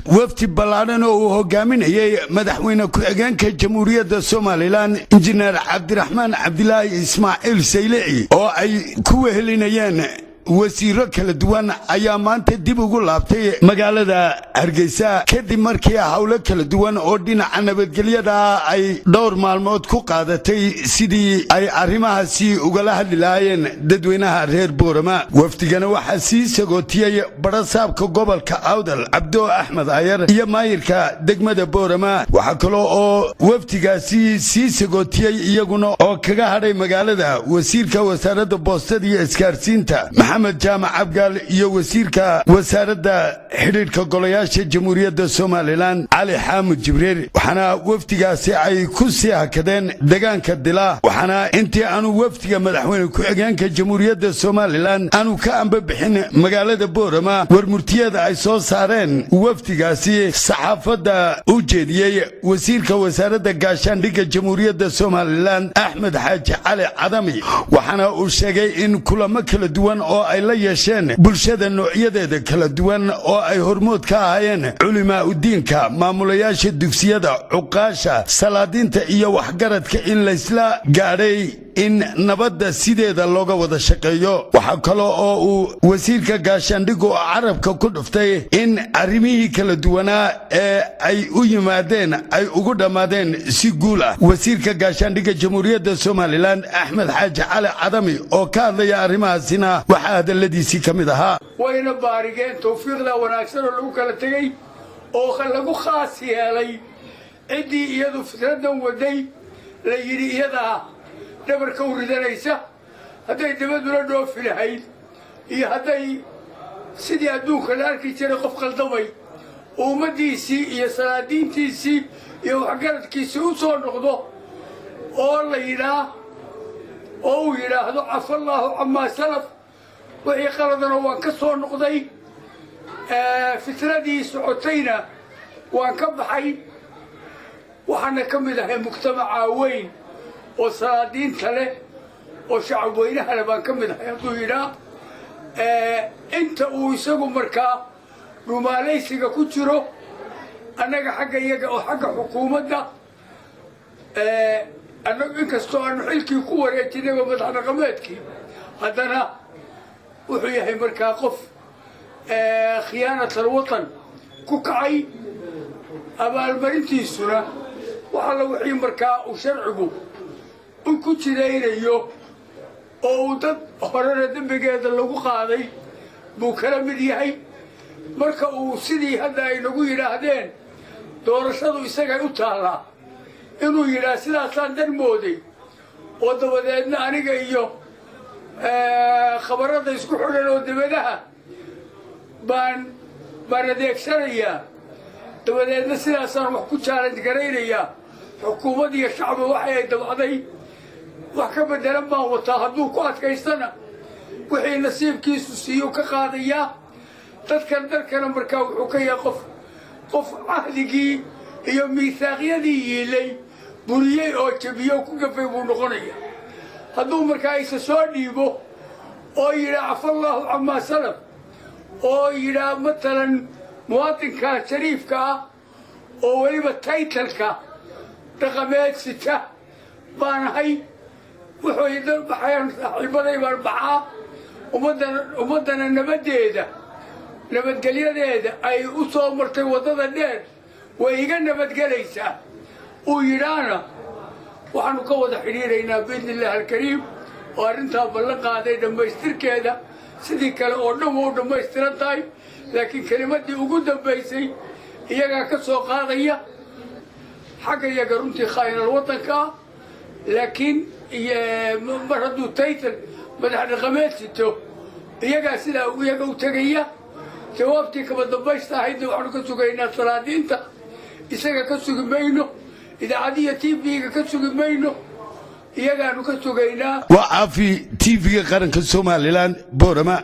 Wafdi ballaadhan oo uu hogaaminayey madaxweyne ku-xigeenka Jamhuuriyadda Somaliland, Injineer Cabdiraxmaan Cabdilaahi Ismaaciil Saylici, oo ay ku wehelinayeen wasiiro kala duwan, ayaa maanta dib ugu laabtay magaalada Hargeysa kadib markii howlo kala duwan oo dhinaca nabadgelyada ay dhowr maalmood ku qaadatay sidii ay arrimahaasi ugala hadli lahaayeen dadweynaha reer Boorama. Wafdigana waxaa sii sagootiyey barasaabka gobolka Awdal, Cabdo Axmed Ayar, iyo maayirka degmada Boorama. Waxaa kaloo oo wafdigaasi sii sagootiyey iyaguna oo kaga hadhay magaalada wasiirka wasaaradda boostada iyo isgaarsiinta, Maxamed Jaamac Abgaal, iyo wasiirka wasaaradda xidhiidhka golayaasha Jamhuuriyadda Somaliland, Cali Xaamud Jibriil. Waxaana wafdigaasi ay ku sii hakadeen degaanka Dila. Waxaana intii aanu wafdiga madaxweyne ku-xigeenka Jamhuuriyadda Somaliland aanu ka ambabixin magaalada Boorama, warmurtiyada ay soo saareen wafdigaasi saxaafadda u jeediyey wasiirka wasaaradda gaashaandhigga Jamhuuriyadda Somaliland, Axmed Xaaji Cali Cadami. Waxaana uu sheegay in kulamo kala duwan oo ay la yeesheen bulshada noocyadeeda kala duwan, oo ay hormood ka ahaayeen culimaa udiinka, maamulayaasha dugsiyada, cuqaasha, salaadiinta iyo waxgaradka, in laysla gaadhay in nabadda sideeda looga wada shaqeeyo. Waxaa kale oo uu wasiirka gaashaandhiggu carabka ku dhuftay in arrimihii kala duwanaa ee ay u yimaadeen ay ugu dhammaadeen si guul ah. Wasiirka gaashaandhigga Jamhuuriyadda Somaliland, Axmed Xaaji Cali Cadami, oo ka hadlaya arrimahaasina waxaa hadalladiisii ka mid ahaa: Wayna baarigeen tawfiiqda wanaagsan oo lagu kala tegey oo lagu khaas yeelay ciddii iyadu fikradan waday, la yidhi iyadaa dhabarka u ridanaysa hadday dabadula dhoofi lahayd iyo hadday sidii adduunka la arki jiray qof qaldamay oo ummaddiisii iyo salaadiintiisii iyo waxgaradkiisii u soo noqdo oo la yidhaa oo uu yidhaahdo: "Cafallaahu camaa salaf, wixii qaladana waan ka soo noqday, fitnadii socotayna waan ka baxay, waxaana ka mid ahay mujtamaca weyn oo salaadiinta leh oo shacab weynaha leh baan ka mid ahay," hadduu yidhaa, inta uu isagu markaa dhumaalaysiga ku jiro, annaga xagga iyaga oo xagga xukuumadda annagu inkastoo aanu xilkii ku wareejinayba madax dhaqameedkii, haddana wuxuu yahay markaa qof khiyaanatal watan ku kacay. Abaalmarintiisuna waxa la wixii markaa uu sharcigu ku jidaynayo oo uu dad horena dembigeeda lagu qaaday buu kala mid yahay. Marka uu sidii hadda ay nagu yidhaahdeen doorashadu isagay u taallaa, inuu yidhaah sidaasaan dan mooday oo dabadeedna aniga iyo khabarada isku xidhan oo dibadaha baan adeegsanayaa, dabadeedna sidaasaan wax ku challenge garaynayaa, xukuumad iyo shacba waxay ay dabacday wax ka bedelan baan wataa, hadduu ku adkaystana wixii nasiibkiisu siiyu ka qaadayaa. Dadkan dalkana markaa wuxuu ka yahay qof cahdigii iyo miisaaqyadii yiilay buriyey oo jabiyo ku gafay buu noqonaya. Hadduu markaa isa soo dhiibo oo yidhaa "Cafallaahu camaa salaf" oo yidhaa matalan muwaadinka shariifka ah oo weliba title-ka dhaqameed sita baan ahay, wuxuu baxayaan saaxiibaday baan baxaa, ummaddana nabaddeeda, nabadgelyadeeda ay u soo martay waddada dheer way iga nabadgelaysaa uu yidhaana, waxaanu ka wada xidhiidhaynaa biidni illahi alkariim oo arrintaa ballan qaaday dhammaystirkeeda. Sidii kale oo dhan waa u dhammaystiran tahay, laakiin kelimaddii ugu dambaysay iyagaa ka soo qaadaya xagga iyaga runtii khaa'inal waddanka ah. Laakiin mar hadduu title madax dhaqameed sito, iyagaa sidaa iyaga u tegaya. Jawaabtii kaba dambaysta ahaydna waxaanu ka sugaynaa salaadiinta, isaga ka sugi mayno, idaacadiya TV-ga ka sugi mayno, iyagaanu ka sugaynaa. Waa Caafi, TV-ga qaranka Somaliland, Boorama.